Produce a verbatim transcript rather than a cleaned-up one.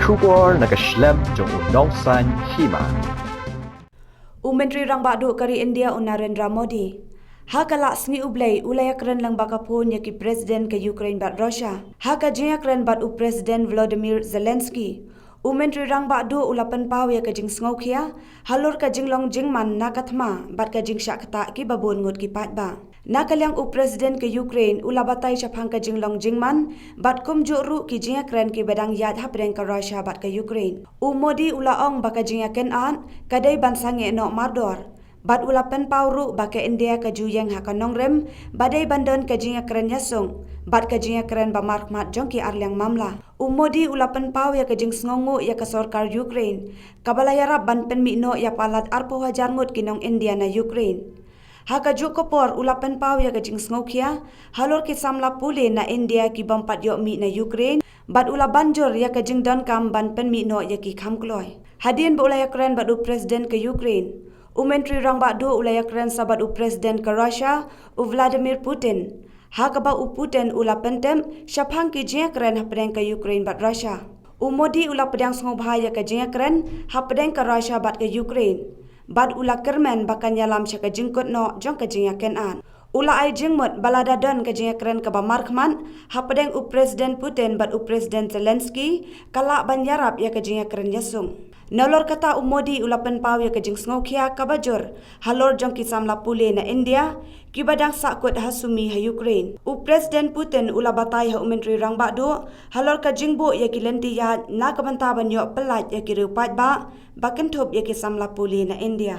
Khubor na ka shlem jong u nongsan hima. U Myntri Rangbah Duh ka ri India u Narendra Modi ha ka la sngi u Blei u la ïakren lang ba ka phone ïa ki President ka Ukraine bad Russia. Ha ka jingïakren bad u President Volodymyr Zelensky, u Myntri Rangbah Duh u la pynpaw ïa ka jingsngewkhia halor ka jinglong jingman na ka thma bad ka jingshah ktah ki babun ngut ki paidbah. Na ka liang u President ka Ukraine u la batai shaphang ka jinglong jingman bad kumjuh ruh ki jingïakren ki ba dang ïaid hapdeng ka Russia bad ka Ukraine. U Modi u la ong ba ka jingïakynad ka dei ban sangeh noh mardor. Bad u la pynpaw ruh ba ka India ka ju ïeng ha ka nongrim ba dei ban don ka jingïakren ïasung bad ka jingïakren ba markhmat jong ki arliang mamla. U Modi u la pynpaw ïa ka jingsngewnguh ïa ka sorkar Ukraine kaba la ïarap ban pynmih noh ïa palat arphew hajar ngut ki nong India na Ukraine. Ha kajuh ka por u la pynpaw ïa ka jingsngewkhia halor ki samla pule na India ki bym pat ïoh mih na Ukraine bad u la ban jur ïa ka jingdonkam ban pynmih noh ïa ki kham kloi. Hadien ba u la ïakren bad u President ka Ukraine, u Myntri Rangbah Duh u la ïakren sa bad u President ka Russia, u Vladimir Putin, ha kaba u Putin u la pyntip shaphang ki jingïakren hapdeng ka Ukraine bad Russia. U Modi u la pdiang sngewbha ïa ka jingïakren hapdeng ka Russia bad ka Ukraine bad u la kyrmen ba kan ïalam sha ka jingkut noh jong ka jingïakynad. U la ai jingmut ba lada don ka jingïakren kaba markhmat hapdeng u President Putin bad u President Zelensky ka lah ban ïarap ïa ka jingïakren ïasung. Nalor kata u Modi u la pynpaw ïa ka jingsngewkhia kaba jur halor jong ki samla pule na India kiba dang sahkut ha summi ha Ukraine. U President Putin u la batai ha u Myntri Rangbah Duh halor ka jingbuh ïa ki lynti ïaid na ka bynta ban ïoh pyllait ïa ki riew paidbah ba kynthup ïa ki samla pule na India.